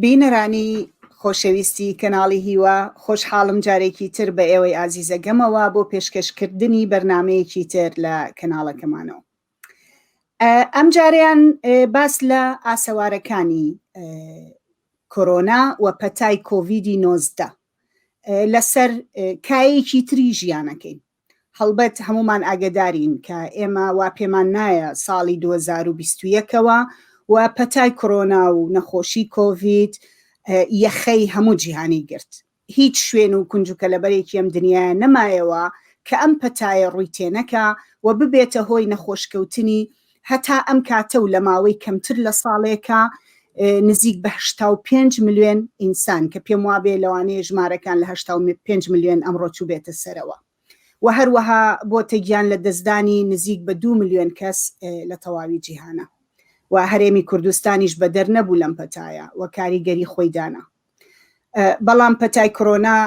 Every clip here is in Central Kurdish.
بینەرانی خۆشەویستی کەناڵی هیوا، خۆشحاڵم جارێکی تر بە ئێوەی ئازیزەگەمەوە بۆ پێشکەشکردنی بەرنامەیەکی تر لە کەناڵەکەمانەوە. ئەم جارەیان باس لە ئاسەوارەکانی کۆرۆنا و پەتای کۆڤیدی 19 لەسەر کایەکی تری ژیانەکەین. هەڵبەت هەموومان ئاگەدارین کە ئێمە وا پێمان نایە ساڵی 2021ەوە و پەتای کۆرۆنا و نەخۆشی کۆڤید یەخەی هەموو جیهانی گرت. هیچ شوێن و کونج و کەلەبەرێکی ئەم دنیایە نەمایەوە کە ئەم پەتایە ڕووی تێنەکا و ببێتە هۆی نەخۆشکەوتنی هەتا ئەم کاتە و لە ماوەی کەمتر لە ساڵێکا نزیک بە 85 ملیۆن ئینسان کە پێم وابێ لەوانەیە ژمارەکان لە 85 ملیۆن ئەمڕۆ چووبێتە سەرەوە و هەروەها بۆتە گیان لە دەستدانی نزیک بە 2 ملیۆن کەس لە تەواوی جیهانە و هەرێمی کوردستانیش بەدەر نەبوو لەم پەتایە و کاریگەری خۆی دانا. بەڵام پەتای کۆرۆنا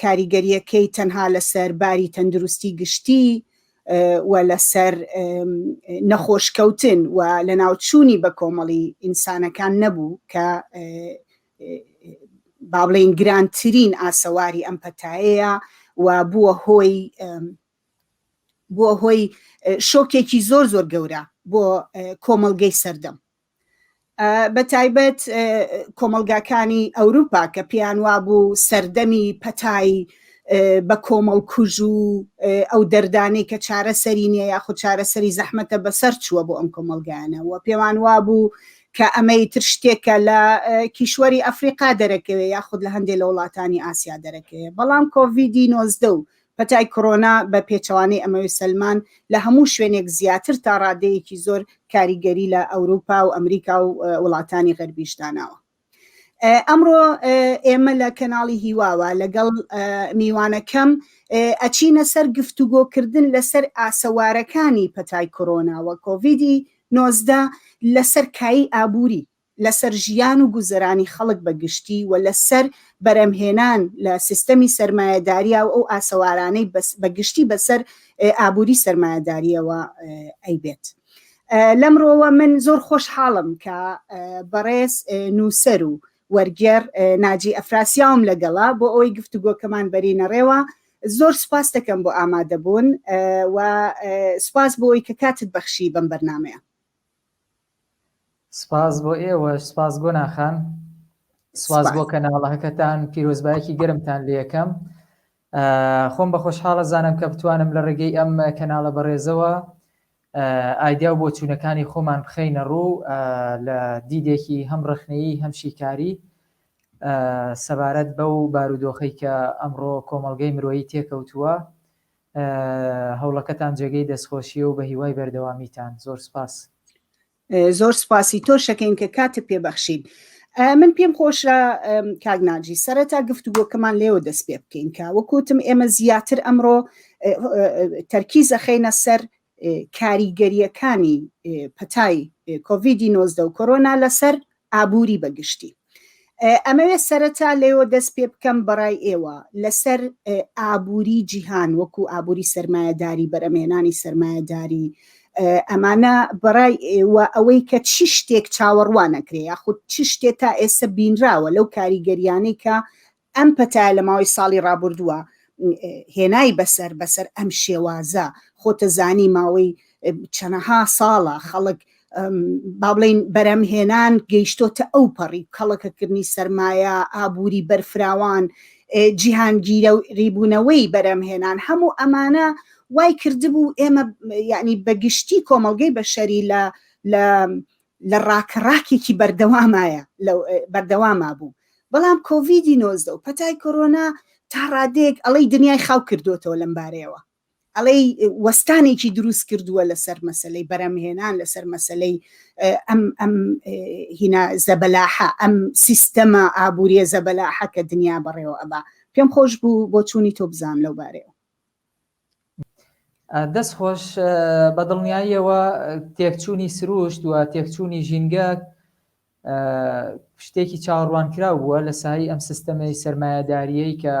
کاریگەریەکەی تەنها لەسەر باری تەندروستی گشتی و لەسەر نەخۆشکەوتن و لەناوچوونی بە کۆمەڵی ئینسانەکان نەبوو کە با بڵێین گرانترین ئاسەواری ئەم پەتایەیە و بووە هۆی بووە هۆی شۆکێکی زۆر زۆر گەورە بۆ کۆمەڵگەی سەردەم. بە تایبەت کۆمەڵگاکانی ئەوروپا کە پێیان وابوو سەردەمی پەتای بە کۆمەڵ کوژ و ئەو دەردانەی کە چارەسەری نییە یاخود چارەسەری زەحمەتە بەسەر چووە بۆ ئەم کۆمەڵگایانە و پێوان وابوو کە ئەمەی تر شتێکە لە کیشوەری ئەفریقا دەرەکەوێ یاخود لە هەندێک لە وڵاتانی ئاسیا دەرەکەوێ بەڵام کۆڤیدی 19 و پەتای کۆرۆنا بە پێچەوانەی ئەمەوێ سەلمان لە هەموو شوێنێک زیاتر تا ڕادەیەکی زۆر کاریگەری لە ئەوروپا و ئەمریکا و وڵاتانی غەربیش داناوە. ئەمڕۆ ئێمە لە کەناڵی هیواوە لەگەڵ میوانەکەم ئەچینە سەر گفتوگۆکردن لەسەر ئاسەوارەکانی پەتای کۆرۆنا و کۆڤیدی 19 لەسەر کایی ئابووری لەسەر ژیان و گوزەرانی خەڵک بە گشتی و لەسەر بەرەمهێنان لە سیستەمی سەرمایەداریا و ئەو ئاسەوارانەی بە گشتی بەسەر ئابووری سەرمایەداریەوە ئەیبێت. لەمڕۆوە من زۆر خۆشحاڵم کە بەڕێز نووسەر و وەرگێڕ ناجی ئەفراسیاوم لەگەڵە بۆ ئەوەی گفتوگۆکەمان بەرینەڕێوە. زۆر سوپاس دەکەم بۆ ئامادەبوون و سوپاس بۆ ئەوەی کە کاتت بەخشی بەم بەرنامەیە. سپاس بۆ ئێوەش سپاس گۆنا خان سپاس بۆ کەناڵەکەتان پیرۆزبایەکی گەرمتان لەکەم خۆم بە خۆشحاڵە زانم کە بتوانم لە ڕێگەی ئەم کەناڵە بەڕێزەوە ئایدیا و بۆچوونەکانی خۆمان بخەینە ڕوو لە دیدێکی هەم ڕخنەیی هەم شیکاری سەبارەت بەو بارودۆخەی کە ئەمڕۆ کۆمەڵگەی مرۆیی تێکەوتووە هەوڵەکەتان جێگەی دەستخۆشیە و بە هیوای بەردەوامیتان. زۆر سپاس. زۆر سپاسی تۆش ئەکەین کە کاتت پێ بەخشین. من پێم خۆشە کاک ناجی سەرەتا گفتوگۆکەمان لێوە دەست پێ بکەین کە وەکوتم ئێمە زیاتر ئەمڕۆ تەرکیز ئەخەینە سەر کاریگەریەکانی پەتای کۆڤیدی 19 و کۆرۆنا لەسەر ئابووری بە گشتی. ئەمەوێ سەرەتا لێوە دەست پێ بکەم بەڕای ئێوە لەسەر ئابووری جیهان وەکو ئابووری سەرمایەداری بەرەمهێنانی سەرمایەداری ئەمانە بەڕای ئێوە ئەوەی کە چی شتێک چاوەڕوانەکرێ یاخود چ شتێ تا ئێستا بینراوە لەو کاریگەریانەی کە ئەم پەتایە لە ماوەی ساڵی ڕابوردووە هێنای بەسەر بەسەر ئەم شێوازە خۆتە زانی ماوەی چەنەها ساڵە خەڵک با بڵین بەرەمهێنان گەیشتۆتە ئەو پەڕی کەڵەکەکردنی سەرمایە ئابووری بەرفراوان جیهانگیرە و ریبوونەوەی بەرەمهێنان هەموو ئەمانە وای کردبوو ئێمە یعنی بەگشتی کۆمەڵگەی بەشەری لە لە لە ڕاکەڕاکێکی بەردەوامایە بەردەواما بوو بەڵام کۆڤیدی 19 و پەتای کۆرۆنا تا ڕادەیەک ئەڵەی دنیای خاو کردوتەوە لەم بارەیەوە ئەڵەی وەستانێکی دروست کردووە لەسەر مەسلەی بەرەمهێنان لەسەر مەسلەی ئەم ئەم هینا زەبەلاحە ئەم سیستەمە ئابووریە زەبەلاحە کە دنیا بەڕێوە ئەبا پێم خۆش بوو بۆچوونی تۆ بزانم لەو بارەیەوە. دەست خۆش بە دڵنیاییەوە تێکچوونی سروشت و تێکچوونی ژینگە شتێکی چاوەڕوانکراو بووە لە سایی ئەم سیستەمەی سەرمایەداریەی کە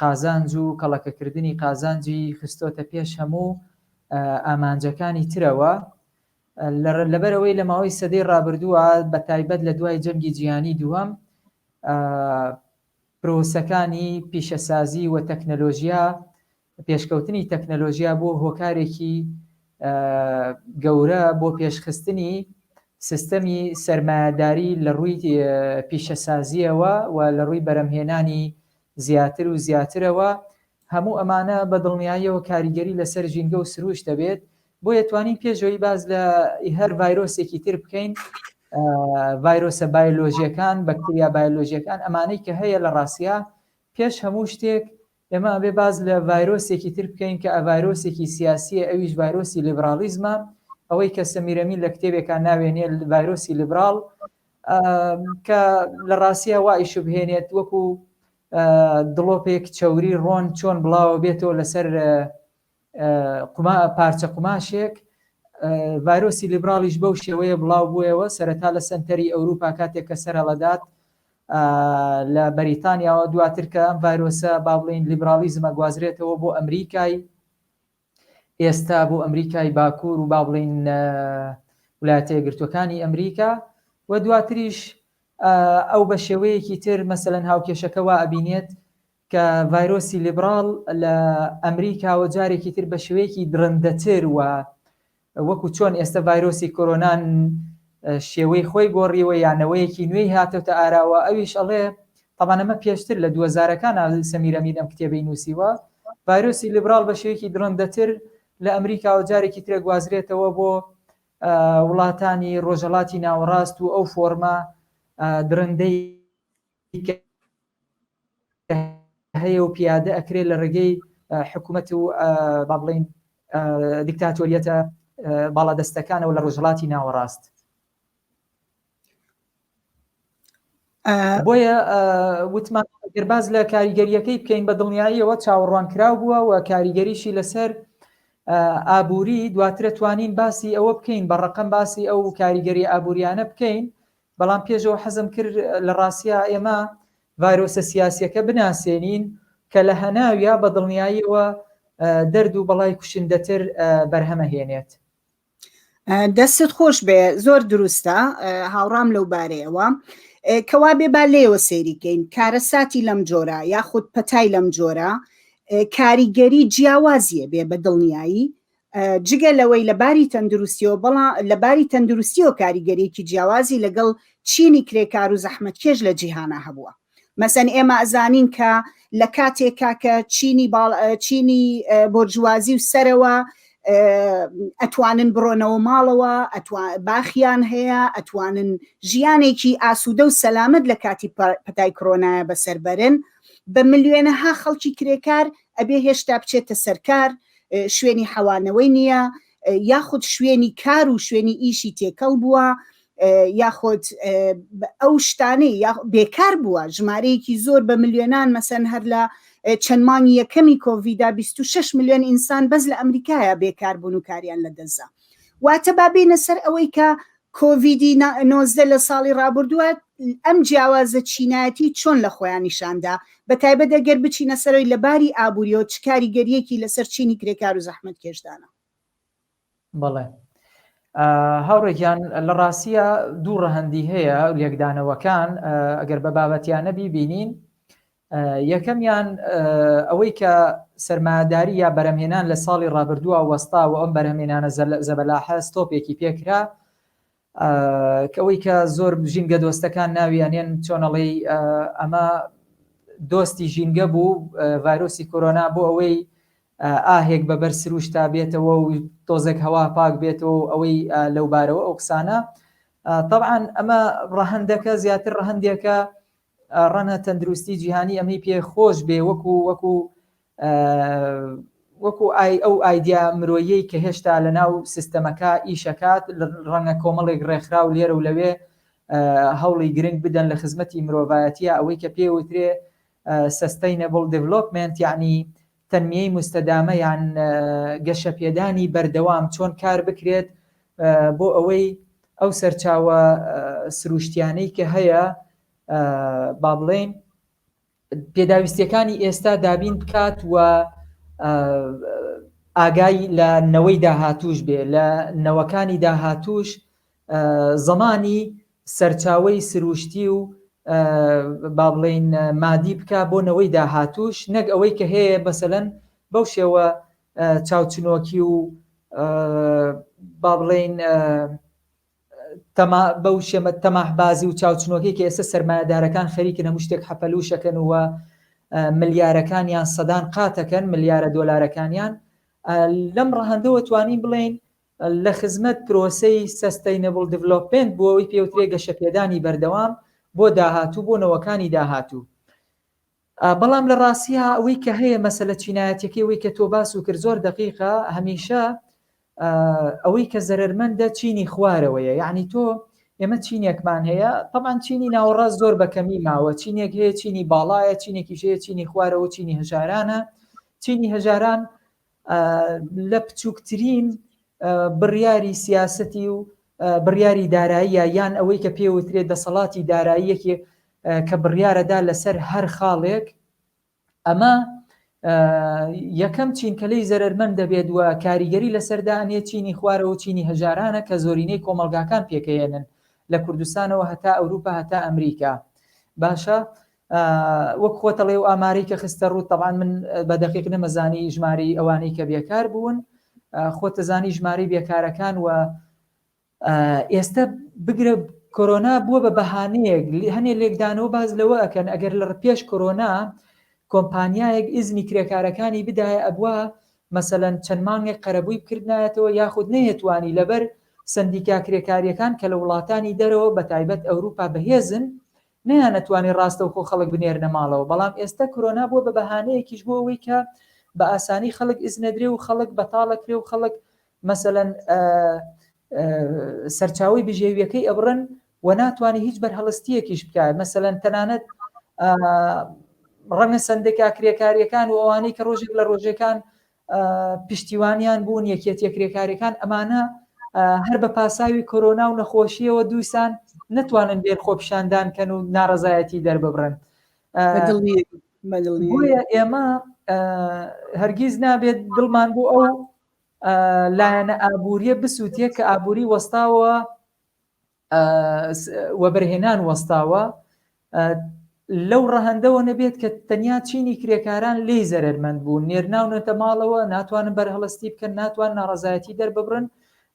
قازانج و کەڵەکەکردنی قازانجی خستۆتە پێش هەموو ئامانجەکانی ترەوە لەبەرەوەی لە ماوەی سەدەی ڕابردووە بە تایبەت لە دوای جەنگی جیهانی دووەم. پرۆسەکانی پیشەسازی و تەکنەلۆژیا، پێشکەوتنی تەکنەلۆژیا بووە هۆکارێکی گەورە بۆ پێشخستنی سیستەمی سەرمایەداری لە ڕووی پیشەسازییەوە و لە ڕووی بەرەمهێنانی زیاتر و زیاترەوە، هەموو ئەمانە بە دڵنیاییەوە کاریگەری لەسەر ژینگە و سروشت دەبێت، بۆیە توانین پێش ئەوەی باس لە هەر ڤایرۆسێکی تر بکەین ڤایرۆسە بایۆلۆژیەکان، بەکتریا بایۆلۆژیەکان ئەمانەی کە هەیە لە ڕاستیا پێش هەموو شتێک ئێمە ئەبێ باس لە ڤایرۆسێکی تر بکەین کە ڤایرۆسێکی سیاسیە ئەویش ڤایرۆسی لیبراڵیزمە ئەوەی کە سەمیر ئەمین لە کتێبێکا ناوێنێ ڤایرۆسی لیبراڵ کە لە ڕاستیا وا ئیشوبهێنێت وەکو دڵۆپێک چەوری ڕۆن چۆن بڵاوە بێتەوە لەسەر قوما پارچە قوماشێک ڤایرۆسی لیبراڵیش بەو شێوەیە بڵاو بوویەوە سەرەتا لە سەنتەری ئەوروپا کاتێک کە سەرهەڵەدات لە بەریتانیاوە دواتر کە ئەم ڤایرۆسە با بڵین لیبرالیزمە گوازرێتەوە بۆ ئەمریکای ئێستا بۆ ئەمریکای باکوور و با بڵین ولایەتە یەکگرتووەکانی ئەمریکا و دواتریش ئەو بە شێوەیەکی تر مەسەلەن هاوکێشەکە وا ئەبینێت کە ڤایرۆسی لیبراڵ لە ئەمریکاوە جارێکی تر بە شێوەیەکی دڕندەتر و وەکو چۆن ئێستا ڤایرۆسی کۆرۆنا شێوەی خۆی گۆڕیوە یا نەوەیەکی نوێی هاتۆتە ئاراوە ئەویش ئەڵێ تەبعەن ئەمە پێشتر لە دووەزارەکان سەمیر ئەمین ئەم کتێبەی نووسیوە ڤایرۆسی لیبراڵ بە شێوەیەکی دڕندەتر لە ئەمریکاوە جارێکی ترە گوازرێتەوە بۆ وڵاتانی ڕۆژهەڵاتی ناوەڕاست و ئەو فۆرمە دڕندەی کە هەیە و پیادە ئەکرێت لە ڕێگەی حکوومەت و با بڵین دیکتاتۆریەتە باڵادەستەکانەوە لە ڕۆژهەڵاتی ناوەڕاست. بۆیە وتمان گەر باز لە کاریگەریەکەی بکەین بە دڵنیاییەوە چاوەڕوانکراو بووە و کاریگەریشی لەسەر ئابووری دواترە توانین باسی ئەوە بکەین بە ڕقم باسی ئەو کاریگەری ئابووریانە بکەین بەڵام پێشەوە حەزم کرد لە ڕاستیا ئێمە ڤایرۆسە سیاسیەکە بناسێنین کە لە هەناویا بە دڵنیاییەوە دەرد و بەڵای کوشندەتر بەرهەمەهێنێت. دەستت خۆش بێ زۆر دروستە هاوڕام لەو بارەیەوە کەوا بێ با لێوە سەیری کەین کارەساتی لەم جۆرە یاخود پەتای لەم جۆرە کاریگەری جیاوازیە بێ بە دڵنیایی جگە لەوەی لە باری تەندروستیەوە بەڵام لە باری تەندروستیەوە کاریگەریەکی جیاوازی لەگەڵ چینی کرێکار و زەحمەتکێش لە جیهانا هەبووە مەسەن ئێمە ئەزانین کە لە کاتێکا کە چینی باڵ چینی بۆرجوازی و سەرەوە ئەتوانن بڕۆنەوە ماڵەوە باخیان هەیە ئەتوانن ژیانێکی ئاسوودە و سەلامەت لە کاتی پەتای کرۆنایە بەسەر بەرن بە ملیۆنەها خەڵکی کرێکار ئەبێ هێشتا بچێتە سەرکار شوێنی حەوانەوەی نییە یاخود شوێنی کار و شوێنی ئیشی تێکەڵ بووە یاخود ئەو شتانەی بێکار بووە ژمارەیەکی زۆر بە ملیۆنان مەسەن هەر لە چەند مانگی یەکەمی کۆڤیدا 26 ملیۆن ئینسان بەس لە ئەمریکایە بێکار بوون و کاریان لەدەستدا واتە با بێینە سەر ئەوەی کە کۆڤیدی 19 لە ساڵی ڕابردووە ئەم جیاوازە چینایەتی چۆن لە خۆیان نیشاندا بە تایبەت ئەگەر بچینە سەرەوەی لە باری ئابووریەوە چ کاریگەریەکی لەسەر چینی کرێکار و زەحمەتکێش دانا؟ بەڵێ هاوڕێ گیان لە ڕاستیە دوو ڕەهەندی هەیە لێکدانەوەکان ئەگەر بە بابەتیانە بیبینین یەکەمیان ئەوەی کە سەرمایەداری یا بەرەمهێنان لە ساڵی ڕابردووە وەستا و ئەم بەرهەمێنانە زەبەلاحە ستۆپێکی پێکرا کە ئەوەی کە زۆر ژینگە دۆستەکان ناوی ئەنێن چۆنەڵی ئەمە دۆستی ژینگە بوو ڤایرۆسی کۆرۆنا بۆ ئەوەی ئاهێک بە بەر سروشتا بێتەوە و تۆزێک هەوا پاک بێتەوە و ئەوەی لەوبارەوە ئەو قسانە تەبعەن ئەمە ڕەهەندەکە زیاتر ڕەهەندێکە ڕەنە تەندروستی جیهانی ئەمەی پێ خۆش بێ وەکو وەکو وەکو ئای ئەو ئایدیا مرۆیەی کە هێشتا لە ناو سیستەمەکە ئیشەکات ڕەنگە کۆمەڵێک ڕێکخراو لێرە و لەوێ هەوڵی گرنگ بدەن لە خزمەتی مرۆڤایەتیە ئەوەی کە پێوترێ Sustainable Development یەعنی تەنمیەی موستەدامە یان گەشەپێدانی بەردەوام چۆن کار بکرێت بۆ ئەوەی ئەو سەرچاوە سروشتیانەی کە هەیە با بڵێین پێداویستیەکانی ئێستا دابین بکات و ئاگای لە نەوەی داهاتوش بێ لە نەوەکانی داهاتوش زمانی سەرچاوەی سروشتی و با بڵێین مادی بکا بۆ نەوەی داهاتووش نەک ئەوەی کە هەیە مەسەلەن بەو شێوە چاوچنۆکی و با بڵێین تەما بەو شێمە تەماحبازی و چاوچنۆکی کە ئێستا سەرمایەدارەکان خەریکن هەموو شتێک حەپەلوشەکەن و ملیارەکانیان سەدان قاتەکەن ملیارە دۆلارەکانیان لەم ڕەهەندەوە توانین بڵێین لە خزمەت پرۆسەی Sustainable Development بۆ ئەوەی پێوترێ گەشەپێدانی بەردەوام بۆ داهاتوو بۆ نەوەکانی داهاتوو. بەڵام لە ڕاستیا ئەوەی کە هەیە مەسەلە چینایەتیەکەی ئەوەی کە تۆ باس و کرد زۆر دەقیقە هەمیشە ئەوەی کە زەرەرمەندە چینی خوارەوەیە یعنی تۆ ئێمە چینێکمان هەیە طبعا چینی ناوەڕاست زۆر بە کەمی ماوە چینێک هەیە چینی باڵایە چینێکیش هەیە چینی خوارەوە چینی هەژارانە چینی هەژاران لە بچووکترین بڕیاری سیاسەتی و بڕیاری داراییە یان ئەوەی کە پێوترێت دەسەڵاتی داراییەکی کە بڕیارەدا لەسەر هەر خاڵێک ئەمە یەکەم چین کە لێی زەرەرمەند دەبێت و کاریگەری لەسەردانێ چینی خوارەوە و چینی هەژارانە کە زۆرینەی کۆمەڵگاکان پێکەێنن لە کوردستانەوە هەتا ئەوروپا هەتا ئەمریکا باشە وەک خۆتەڵێ و ئامارەی کە خستە ڕوو تەبان من بە دەقیق نەمەزانی ژمارەی ئەوانەی کە بێکار بوون خۆتەزانی ژمارەی بێکارەکان و ئێستا بگرە کۆرۆنا بووە بە بەهانەیەک هەنێ لێکدانەوە باز لەوە ئەکەن ئەگەر لە پێش کۆرۆنا کۆمپانیایەک ئیزنی کرێکارەکانی بدایە ئەبوا مەسەلەن چەند مانگێک قەرەبووی بکردنایەتەوە یاخود نەیەتوانی لەبەر سەندیکا کرێکاریەکان کە لە وڵاتانی دەرەوە بە تایبەت ئەوروپا بەهێزن نەیانەتوانی ڕاستەوخۆ خەڵک بنێرنە ماڵەوە، بەڵام ئێستە کرۆنا بووە بە بەهانەیەکیش بۆ ئەوەی کە بە ئاسانی خەڵک ئیزنەدرێ و خەڵک بەتاڵەکرێ و خەڵک مەسەلەن سەرچاوەی بژێویەکەی ئەبڕن و ناتوانێت هیچ بەرهەڵستیەکیش بکات مەسەلەن تەنانەت ڕەنگە سەندێکا کرێکاریەکان و ئەوانەی کە ڕۆژێک لە ڕۆژەکان پشتیوانیان بوون یەکێتیە کرێکاریەکان ئەمانە هەر بە پاساوی کۆرۆنا و نەخۆشیەوە دووسان نەتوانن بێن خۆپیشاندان کەن و ناڕەزایەتی دەرببڕن بۆیە ئێمە هەرگیز نابێت دڵمان بۆ ئەو لایەنە ئابووریە بسووتێ کە ئابووری وەستاوە وەبەرهێنان وەستاوە لەو ڕەهەندەوە نەبێت کە تەنیا چینی کرێکاران لێی زەرەرمەند بوون نێرناونەتە ماڵەوە ناتوانن بەرهەڵستی بکەن ناتوان ناڕەزایەتی دەرببڕن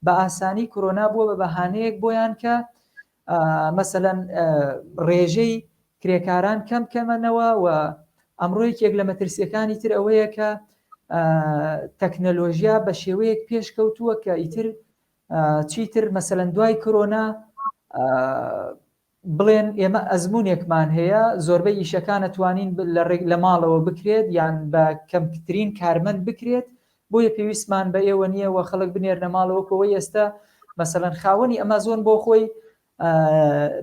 بە ئاسانی کۆرۆنا بووە بە بەهانەیەک بۆیان کە مەسەلەن ڕێژەی کرێکاران کەم کەمەنەوە و ئەمڕۆ یەکێک لە مەترسیەکانی تر ئەوەیە کە تەکنەلۆژیا بە شێوەیەک پێشکەوتووە کە ئیتر چیتر مەسەلەن دوای کۆرۆنا بڵێن ئێمە ئەزمونێکمان هەیە زۆربەی ئیشەکان ئەتوانین لە ڕێک لە ماڵەوە بکرێت یان بە کەمترین کارمەند بکرێت بۆیە پێویستمان بە ئێوە نییە و خەڵک بنێرنە ماڵەوە کەەوەی ئێستا مەسەلەن خاوەنی ئەمازۆن بۆ خۆی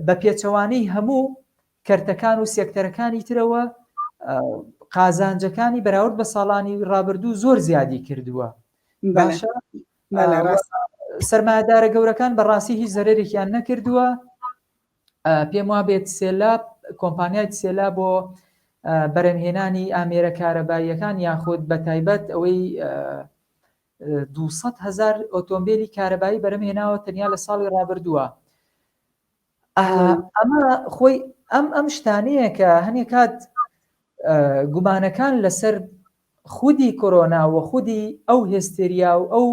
بە پێچەوانەی هەموو کەرتەکان و سێکتەرەکانی ترەوە قازانجەکانی بەراورد بە ساڵانی ڕابردوو زۆر زیادی کردووە باشە سەرمایەدارە گەورەکان بەڕاستی هیچ زەرەرێکیان نەکردووە پێم وابێت سێلا کۆمپانیای سێلا بۆ بەرەمهێنانی ئامێرە کارەباییەکان یاخود بە تایبەت ئەوەی 200 هزار ئۆتۆمبیلی کارەبایی بەرەمهێناوە تەنیا لە ساڵی ڕابردووە ئەمە خۆی ئەم ئەم شتانەیە کە هەنێک کات گومانەکان لەسەر خودی کۆرۆنا و خودی ئەو هێستێریا و ئەو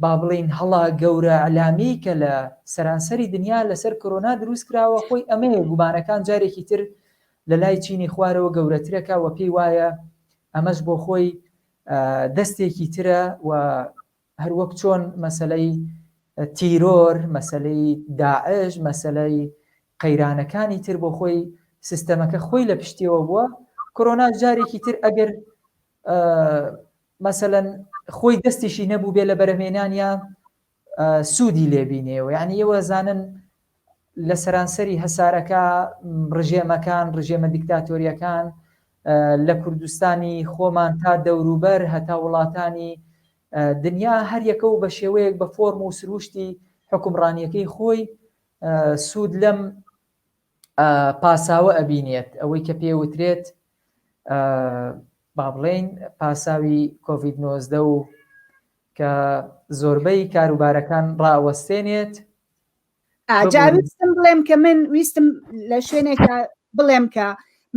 با بڵین هەڵا گەورە ئەلامی کە لە سەرانسەری دنیا لەسەر کۆرۆنا دروست کراوە خۆی ئەمەیە گومانەکان جارێکی تر لە لای چینی خوارەوە گەورەترەکە و پێی وایە ئەمەش بۆ خۆی دەستێکی ترە و هەروەک چۆن مەسەلەی تیرۆر، مەسەلەی داعش، مەسەلەی قەیرانەکانی تر بۆ خۆی سیستەمەکە خۆی لە پشتیەوە بووە، کۆرۆناش جارێکی تر ئەگەر مەسەلەن خۆی دەستیشی نەبوو بێ لە بەرەمێنانیا سوودی لێبینێەوە یعنی ئێوە زانن لە سەرانسەری هەسارەکە ڕژێمەکان، ڕژێمە دیکتاتۆریەکان لە کوردستانی خۆمان تا دەوروبەر هەتا وڵاتانی دنیا هەر یەکە و بە شێوەیەک بە فۆرم و سروشتی حوکمڕانیەکەی خۆی سوود لەم پاساوە ئەبینێت ئەوەی کە پێوترێت با بڵێین پاساوی کۆڤید 19 و کە زۆربەی کاروبارەکان ڕاوەستێنێت. جا ویستم بڵێم کە من ویستم لە شوێنێکە بڵێم کە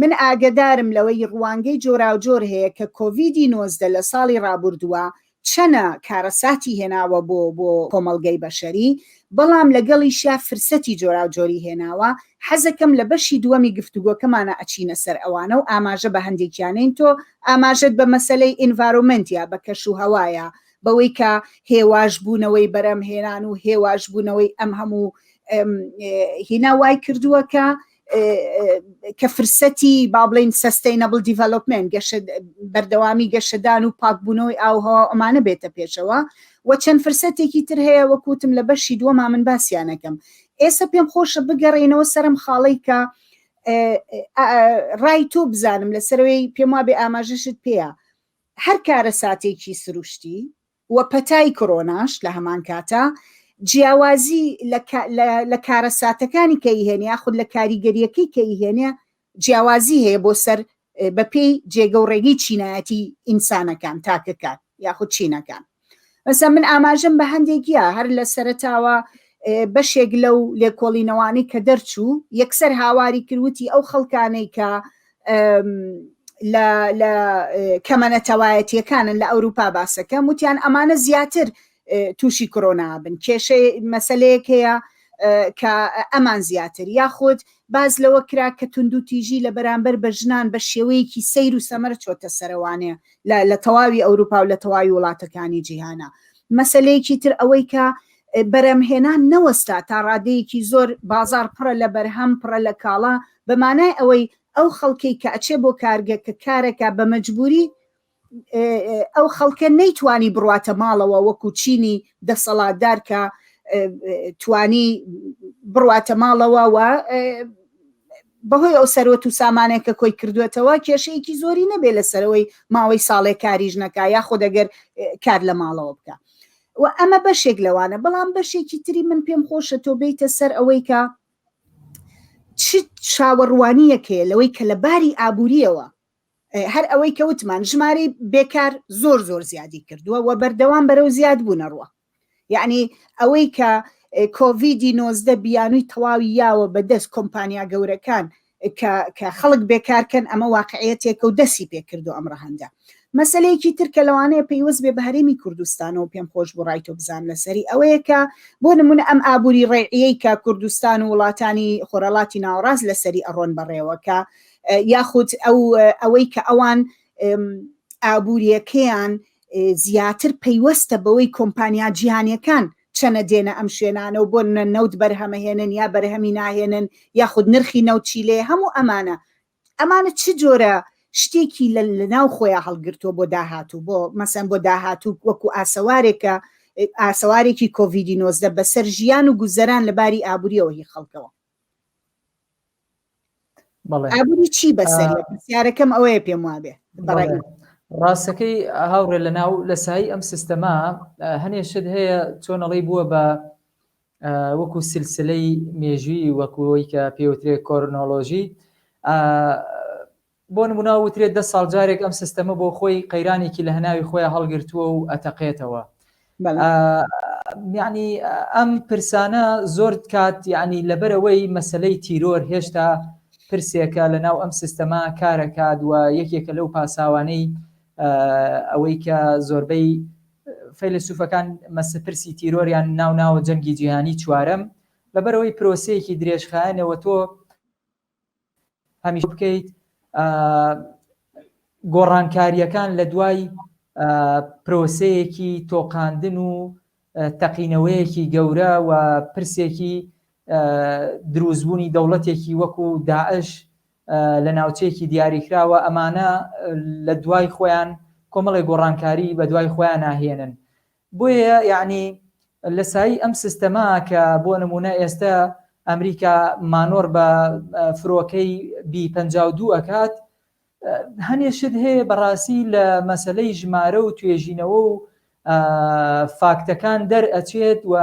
من ئاگدارم لەوەی ڕوانگەی جۆراوجۆر هەیە کە کۆڤیدی 19 لە ساڵی ڕابردووە چەنە کارەساتی هێناوە بۆ بۆ کۆمەڵگەی بەشەری، بەڵام لەگەڵیشیا فرسەتی جۆراوجۆری هێناوە، حەزەکەم لە بەشی دووەمی گفتوگۆکەمانا ئەچینە سەر ئەوانە و ئاماژە بە هەندێکیانەین، تۆ ئاماژەت بە مەسەلەی environment یا بە کەش و هەوایە، بەوەی کە هێواش بوونەوەی بەرهەمهێنان و هێواش بوونەوەی ئەم هەموو هینا وای کردووە کە کە فرسەتی با بڵین sustainable development گەشە بەردەوامی گەشەدان و پاکبوونەوەی ئاوهەوا ئەمانە بێتە پێشەوە و چەند فرسەتێکی تر هەیە وەکوتم لە بەشی دووەما من باسیانەکەم ئێستا پێم خۆشە بگەڕێنەوە سەرم خاڵی کە ڕای تۆ بزانم لەسەرەوەی پێم وابێ ئاماژەشت پێیە هەر کارەساتێکی سروشتی و پەتای کۆرۆناش لە هەمان کاتا جیاوازی لە کارەساتەکانی کە ئیهێنێ یاخود لە کاریگەریەکەی کە ئیهێنێ جیاوازی هەیە بۆ سەر بەپێی جێگە و ڕێگەی چینایەتی ئینسانەکان تاکەکان یاخود چینەکان مەسە من ئاماژەم بە هەندێکیا هەر لە سەرتاوە بەشێک لەو لێکۆڵینەوانەی کە دەرچوو یەکسەر هاواری کروتی ئەو خەڵکانەی کە لە لە کەمە نەتەوایەتیەکانن لە ئەوروپا باسەکەم وتیان ئەمانە زیاتر تووشی کۆرۆنا بن کێشەی مەسلەیەک هەیە کە ئەمان زیاتر یاخود باز لەوە کرا کە توندوتیژی لە بەرامبەر بە ژنان بە شێوەیەکی سەیر و سەمەر چۆتە سەرەوانێ لە تەواوی ئەوروپا و لە تەواوی وڵاتەکانی جیهانە مەسلەیەکی تر ئەوەی کە بەرەمهێنان نەوەستا تا ڕادەیەکی زۆر بازار پڕە لە بەرهەم پڕە لە کاڵا بە مانای ئەوەی ئەو خەڵکەی کە ئەچێ بۆ کارگە کە کارەکە بە مەجبوری ئەو خەڵکە نەیتوانی بڕواتە ماڵەوە وەکو چینی دەسەڵاتدار کە توانی بڕواتە ماڵەوە و بەهۆی ئەو سەروەت و سامانێک کە کۆی کردوێتەوە کێشەیەکی زۆری نەبێ لە سەرەوەی ماوەی ساڵێک کاریش نەکا یاخود ئەگەر کار لە ماڵەوە بکە و ئەمە بەشێک لەوانە بەڵام بەشێکی تری من پێم خۆشە تۆ بیتە سەر ئەوەی کە چ چاوەڕوانییەک هەیە لەوەی کە لە باری ئابوورییەوە هەر ئەوەی کە وتمان ژمارەی بێکار زۆر زۆر زیادی کردووە و بەردەوام بەرەو زیاد بوونە ڕوە یعنی ئەوەی کە کۆڤیدی 19 بیانووی تەواوی یاوە بە دەست کۆمپانیا گەورەکان کە خەڵک بێکارکەن ئەمە واقعیەتێکە و دەستی پێکردو ئەم ڕەهەندە. مەسەلەیەکی تر کە لەوانەیە پەیوەست بێ بە هەرێمی کوردستانەوە پێم خۆش بوو ڕای تۆ بزانم لەسەری ئەوەیە کە بۆ نمونە ئەم ئابووری ڕێعیەی کە کوردستان و وڵاتانی خۆرەڵاتی ناوەڕاست لەسەری ئەڕۆن بەڕێوە کە یاخود ئەو ئەوەی کە ئەوان ئابووریەکەیان زیاتر پەیوەستە بەوەی کۆمپانیا جیهانیەکان چەنە دێنە ئەم شوێنانە و بۆ نە نەوت بەرهەمەهێنن یا بەرهەمی ناهێنن یاخود نرخی نەوت چی لێ هەموو ئەمانە ئەمانە چ جۆرە شتێکی لە لەناو خۆیان هەڵگرتووە بۆ داهاتوو بۆ مەسەن بۆ داهاتوو وەکو ئاسەوارێکە ئاسەوارێکی کۆڤیدی 19 بەسەر ژیان و گوزەران لە باری ئابووریەوە هی خەڵکەوە ئابووری چی بەسەر پرسیارەکەم ئەوەیە پێم وابێ ڕاستەکەی هاوڕێ لە ناو لە سایی ئەم سیستەما هەنێ شت هەیە چۆنەڵی بووە بە وەکو سلسلەی مێژووی وەکوەی کە پێوترێ کۆرنۆلۆژی بۆ نمونە وترێت دە ساڵ جارێک ئەم سیستەمە بۆ خۆی قەیرانێکی لە هەناوی خۆیان هەڵگرتووە و ئەتەقێتەوە یعنی ئەم پرسانە زۆر کات یعنی لەبەرەوەی مەسلەی تیرۆر هێشتا پرسێکە لە ناو ئەم سیستەما کارەکات و یەکێکە لەو پاساوانەی ئەوەی کە زۆربەی فەیلەسوفەکان مەسە پرسی تیرۆریان ناو ناوە جەنگی جیهانی چوارەم لەبەرەوەی پرۆسەیەکی درێژخایەنەوە تۆ هەمیشە بکەیت گۆڕانکارییەکان لە دوای پرۆسەیەکی تۆقاندن و تەقینەوەیەکی گەورە و پرسێکی دروستبوونی دەوڵەتێکی وەکو داعش لە ناوچەیەکی دیاریکراوە ئەمانە لە دوای خۆیان کۆمەڵێک گۆڕانکاری بە دوای خۆیان ناهێنن بۆیە یەعنی لە سایی ئەم سیستەمە کە بۆ نمونە ئێستا ئەمریکا مانۆڕ بە فرۆکەی بی 52 ئەکات هەنێ شت هەیە بەڕاستی لە مەسلەی ژمارە و توێژینەوە و فاکتەکان دەرئەچێت و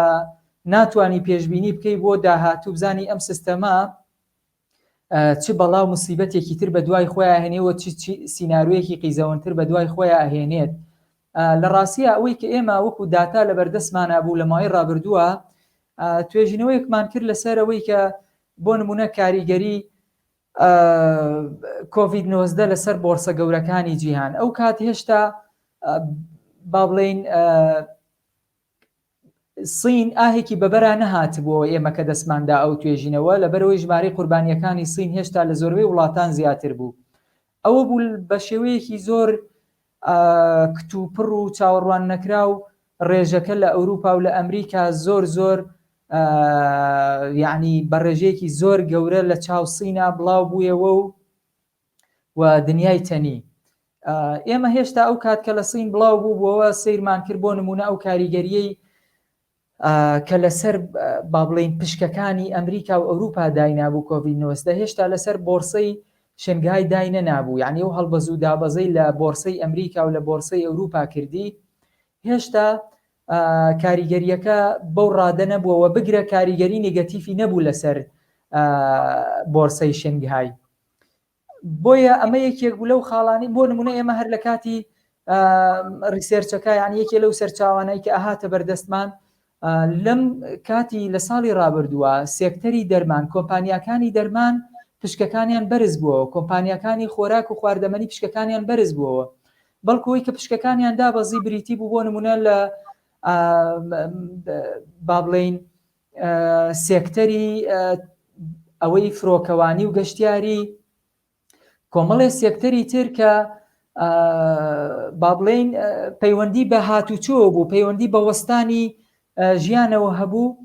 ناتوانانی پێشبینی بکەی بۆ داهاتوو بزانی ئەم سیستەمە چ بەڵا و موسیبەتێکی تر بە دوای خۆیان هێنێ و چ سیناریۆیەکی قیزەونتر بە دوای خۆیان ئەهێنێت. لە ڕاستیا ئەوەی کە ئێمە وەکو داتا لە بەردەستمانا بوو لە ماوەی ڕابردووە. توێژینەوەیەکمان کرد لەسەر ئەوەی کە بۆ نمونە کاریگەری کۆڤید 19 لەسەر بۆرسە گەورەکانی جیهان ئەو کات هێشتا با بڵین سین ئاهێکی بەبەرا نەهاتبووەوە ئێمە کە دەستماندا ئەو توێژینەوە لەبەرەوەی ژمارەی قوربانیەکانی سین هێشتا لە زۆربەی وڵاتان زیاتر بوو ئەوە بوو بە شێوەیەکی زۆر کتوپڕ و چاوەڕوان نەکراو ڕێژەکە لە ئەوروپا و لە ئەمریکا زۆر زۆر یعنی بە ڕێژەیەکی زۆر گەورە لە چاو سینا بڵاو بوویەوە و و دنیای تەنی ئێمە هێشتا ئەو کات کە لە سین بڵاو بوو بۆەوە سەیرمان کرد بۆ نمونە ئەو کاریگەریەی کە لەسەر با بڵێین پشکەکانی ئەمریکا و ئەوروپا داینابوو کۆڤید 19 هێشتا لەسەر بۆرسەی شنگهای داینەنابوو یعنی ئەو هەڵبەز و دابەزەی لە بۆرسەی ئەمریکا و لە بۆرسەی ئەوروپا کردی هێشتا کاریگەریەکە بەو ڕادە نەبووەوە بگرە کاریگەری نگەتیفی نەبوو لەسەر بۆرسەی شنگهای بۆیە ئەمە یەکێک بوو لەو خاڵانی بۆ نمونە ئێمە هەر لە کاتی research ەکە یان یەکێ لەو سەرچاوانەی کە ئەهاتە بەردەستمان لەم کاتی لە ساڵی ڕابردووە سێکتەری دەرمان کۆمپانیاکانی دەرمان پشکەکانیان بەرز بووەوە کۆمپانیاکانی خۆراک و خواردەمەنی پشکەکانیان بەرز بووەوە بەڵکوی کە پشکەکانیان دابەزی بریتی بوو بۆ نمونە لە با بڵین سێکتەری ئەوەی فرۆکەوانی و گەشتیاری کۆمەڵێ سێکتەری تر کە با بڵێین پەیوەندی بە هاتوچۆ بوو پەیوەندی بە وەستانی ژیانەوە هەبوو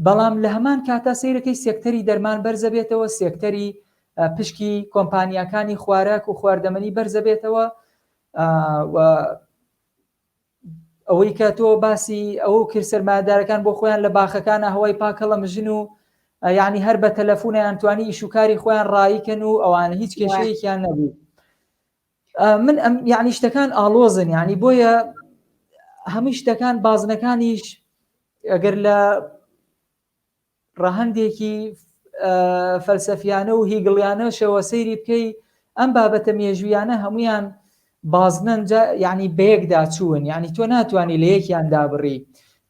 بەڵام لە هەمان کاتا سیرەکەی سێکتەری دەرمان بەرزەبێتەوە سێکتەری پشکی کۆمپانیاکانی خواراک و خواردەمەنی بەرزەبێتەوە و ئەوەی کە تۆ باسی ئەوە کرد سەرمایەدارەکان بۆ خۆیان لە باخەکانە هەوای پاکەڵە مژن و یعنی هەر بە تەلەفونیان توانی ئیش و کاری خۆیان ڕایکەن و ئەوانە هیچ کێشەیەکیان نەبوو من ئەم یعنی شتەکان ئاڵۆزن یعنی بۆیە هەموو شتەکان بازنەکانیش ئەگەر لە ڕەهەندێکی فەلسەفیانە و هیگڵیانەشەوە سەیری بکەی ئەم بابەتە مێژوویانە هەمویان بازنەن جا یعنی بەیەکدا چوون یعنی تۆ ناتوانانی لە یەکیان دابڕی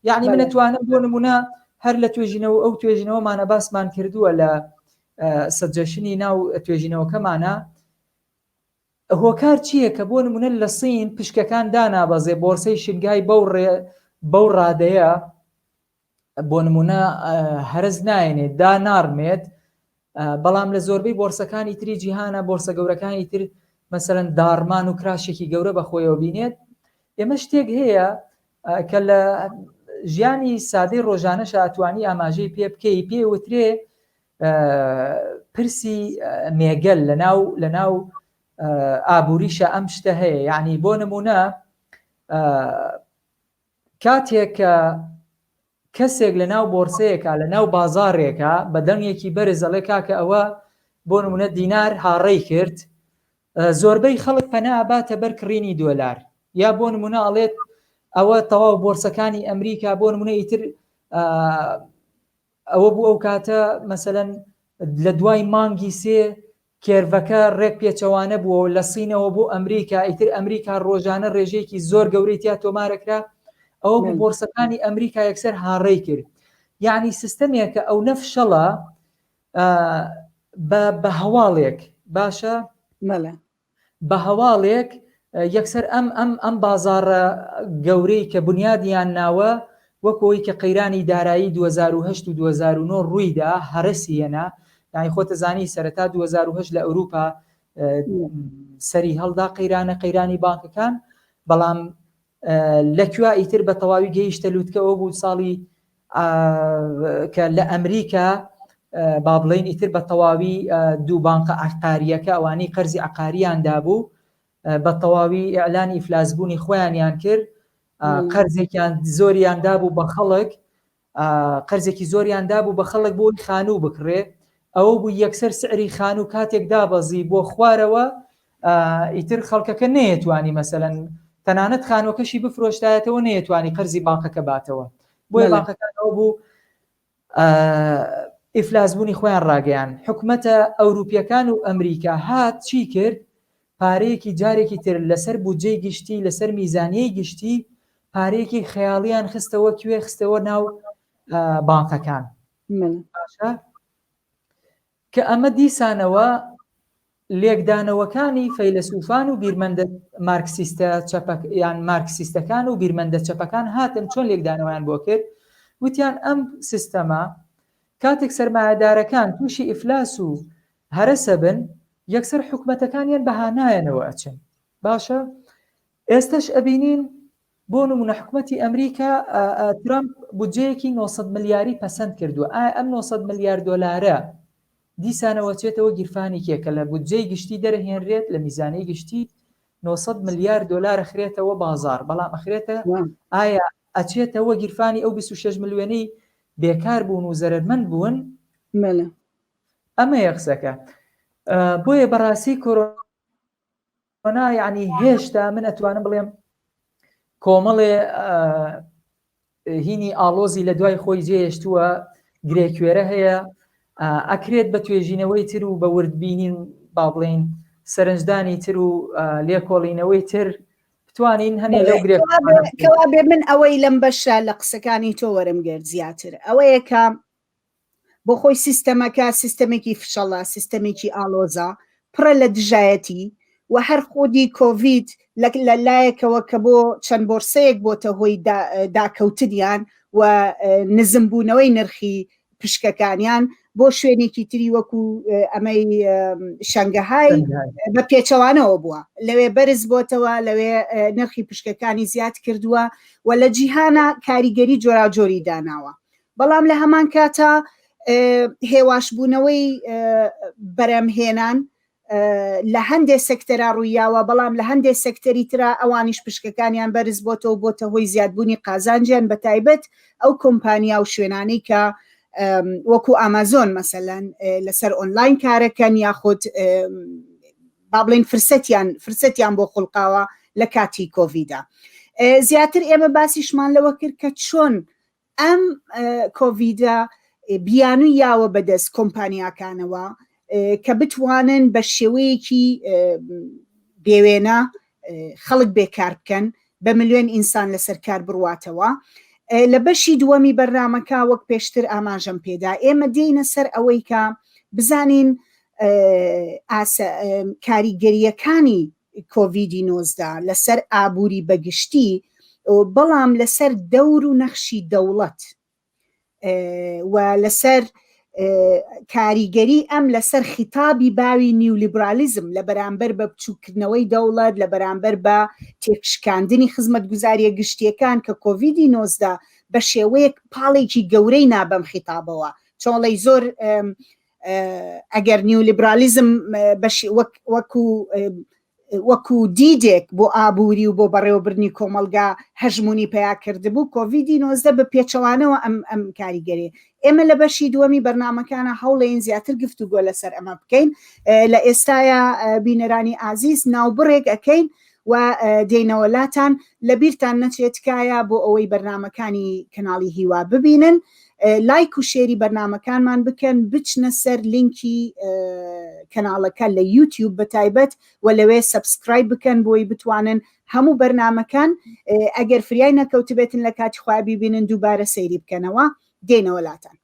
یعنی من ئەتوانم بۆ نمونە هەر لە توێژینەوە ئەو توێژینەوەمانە باسمان کردووە لە suggestion ی ناو توێژینەوەکەمانە هۆکار چییە کە بۆ نمونە لە سین پشکەکان دانابەزێ بۆرسەی شنگای بەو ڕێ بەو ڕادەیە بۆ نمونە هەرس نایەنێت دا ناڕمێت بەڵام لە زۆربەی بۆرسەکانی تری جیهانە بۆرسە گەورەکانی تر مەسەرەن داڕمان و crash ێکی گەورە بە خۆیەوە بینێت ئێمە شتێک هەیە کە لە ژیانی سادەی ڕۆژانەش ئەتوانی ئاماژەی پێ بکەی پێ وترێ پرسی مێگەل لە ناو لە ناو ئابووریشە ئەم شتە هەیە یعنی بۆ نمونە کاتێک کە کەسێک لە ناو بۆرسەیەکا لە ناو بازاڕێکا بە دەنگێکی بەرز ئەڵێ کاکە ئەوە بۆ نمونە دینار هاڕەی کرد زۆربەی خەڵک پەنا ئەباتە بەر کڕینی دۆلار یا بۆ نمونە ئەڵێت ئەوە تەواو بۆرسەکانی ئەمریکا بۆ نمونە ئیتر ئەوە بوو ئەو کاتە مەسەلەن لە دوای مانگی سێ curve ەکە ڕێک پێچەوانە بووەوە لە سینەوە بۆ ئەمریکا ئیتر ئەمریکا ڕۆژانە ڕێژەیەکی زۆر گەورەی تیا تۆمارەکرا ئەوە بوو بۆرسەکانی ئەمریکا یەکسەر هاڕەی کرد یعنی سیستەمێکە ئەو نەفشەڵە بە هەواڵێک باشە مەلە بە هەواڵێک یەکسەر ئەم ئەم ئەم بازاڕە گەورەی کە بنیادیان ناوە وەک ئەوەی کە قەیرانی دارایی 2008 و 2009 ڕوویدا هەرەسی هێنا یانی خۆتە زانی سەرەتا 2008 لە ئەوروپا سەری هەڵدا قەیرانە قەیرانی بانکەکان بەڵام لە کوێ ئیتر بە تەواوی گەیشتە لوتکە ئەو بوو ساڵی کە لە ئەمریکا با بڵێین ئیتر بە تەواوی دوو بانقە عقاریەکە ئەوانەی قەرزی عقاریان دابوو بە تەواوی ئیعلانی ئیفلاسبوونی خۆیانیان کرد قەرزێکیان زۆریان دابوو بە خەڵک قەرزێکی زۆریان دابوو بە خەڵک بۆی خانوو بکڕێ ئەوە بوو یەکسەر سعری خانوو کاتێک دابەزی بۆ خوارەوە ئیتر خەڵکەکە نەیەتوانی مەسەلەن تەنانەت خانووەکەشی بفرۆشتایەتەوە نەیەتوانی قەرزی بانقەکە باتەوە بۆیە بانقەکانەوە بوو ئیفلاسبوونی خۆیان ڕاگەیان حکومەتە ئەوروپیەکان و ئەمریکا هات چی کرد پارەیەکی جارێکی تر لەسەر بودجەی گشتی لەسەر میزانیەی گشتی پارەیەکی خەیاڵیان خستەوە کوێ خستەوە ناو. بانقەکان. باشە کە ئەمە دیسانەوە لێکدانەوەکانی فەیلەسوفان و بیرمەندە مارکسیستە چەپەک یان مارکسیستەکان و بیرمەندە چەپەکان هاتن چۆن لێکدانەوەیان بۆ کرد وتیان ئەم سیستەمە کاتێک سەرمایەدارەکان تووشی ئیفلاس و هەرەسە بن یەکسەر حکومەتەکانیان بە هانایانەوە ئەچن باشە ئێستەش ئەبینین بۆ نمونە حکومەتی ئەمریکا ترامپ بودجەیەکی 900 ملیاری پەسەند کردووە ئایا ئەم 900 ملیار دۆلارە دیسانەوە چێتەوە گیرفانی کێ کە لە بودجەی گشتی دەرهێنرێت لە میزانەی گشتی 900 ملیار دۆلار ئەخرێتەوە بازار بەڵام ئەخرێتە ئایا ئەچێتەوە گیرفانی ئەو 26 ملیۆنەی بێکار بوون و زەرەرمەند بوون ئەمەیە قسەکە بۆیە بەڕاستی کۆرۆنا یعنی هێشتا من ئەتوانم بڵێم کۆمەڵێ هینی ئاڵۆزی لە دوای خۆی جێهێشتووە گرێکوێرە هەیە ئەکرێت بە توێژینەوەی تر و بە وردبینین با بڵین سەرنجدانی تر و لێکۆڵینەوەی تر بتوانین هەنێ لەو گرێ کەوابێ من ئەوەی لەم بەشە لە قسەکانی تۆ وەرم گرت زیاتر ئەوەیە کە بۆ خۆی سیستەمەکە سیستەمێکی فشەڵە، سیستەمێکی ئاڵۆزە، پڕە لە دژایەتی و هەر خودی کۆڤید لە لایەکەوە کە بۆ چەند بۆرسەیەک بۆتە هۆی داکەوتنیان و نزمبوونەوەی نرخی پشکەکانیان بۆ شوێنێکی تری وەکو ئەمەی شەنگەهای بە پێچەوانەوە بووە لەوێ بەرز بۆتەوە لەوێ نرخی پشکەکانی زیاد کردووە و لە جیهانە کاریگەری جۆراوجۆری داناوە بەڵام لە هەمان کاتا هێواشبوونەوەی بەرەمهێنان لە هەندێک سێکتەرا ڕوویاوە بەڵام لە هەندێک سێکتەری ترا ئەوانیش پشکەکانیان بەرز بۆتەوە بۆتە هۆی زیادبوونی قازانجیان بە تایبەت ئەو کۆمپانیا و شوێنانەی کە وەکو ئامازۆن مەسەلەن لەسەر ئۆنلاین کارەکەن یاخود با بڵێن فرسەتیان فرسەتیان بۆ خوڵقاوە لە کاتی کۆڤیدا زیاتر ئێمە باسیشمان لەوە کرد کە چۆن ئەم کۆڤیدە بیانووی یاوە بەدەست کۆمپانیاکانەوە کە بتوانن بە شێوەیەکی بێوێنە خەڵک بێکار بکەن بە ملیۆن ئینسان لەسەر کار بڕواتەوە لە بەشی دووەمی بەرنامەکە وەک پێشتر ئاماژەم پێدا ئێمە دێینە سەر ئەوەی کە بزانین کاریگەریەکانی کۆڤیدی 19 لەسەر ئابووری بەگشتی بەڵام لەسەر دەور و نەخشی دەوڵەت و لەسەر کاریگەری ئەم لەسەر خیتابی باوی نیولیبرالیزم لە بەرامبەر بە بچووکردنەوەی دەوڵەت لە بەرامبەر بە تێکشکاندنی خزمەتگوزاریە گشتیەکان کە کۆڤیدی 19 بە شێوەیەک پاڵێکی گەورەی نا بەم خیتابەوە چۆڵی زۆر ئەگەر نیولیبرالیزم وەکو وەکو دیدێک بۆ ئابووری و بۆ بەڕێوەبردنی کۆمەڵگا هەژموونی پەیا کردبوو، کۆڤیدی 19 بە پێچەوانەوە ئەم ئەم کاریگەری. ئێمە لە بەشی دووەمی بەرنامەکانە هەوڵێین زیاتر گفتوگۆ لەسەر ئەمە بکەین. لە ئێستایا بینەرانی ئازیز ناوبڕێک ئەکەین و دێینەوە لاتان. لەبیرتان نەچێت تکایە بۆ ئەوەی بەرنامەکانی کەناڵی هیوا ببینن لایک و شێری بەرنامەکانمان بکەن بچنە سەر لینکی کەناڵەکە لە یوتیوب بە تایبەت و لەوێ subscribe بکەن بۆی بتوانن هەموو بەرنامەکان ئەگەر فریای نەکەوتبێتن لە کاتی خۆیان بیبینن دووبارە سەیری بکەنەوە دێنەوە لاتان.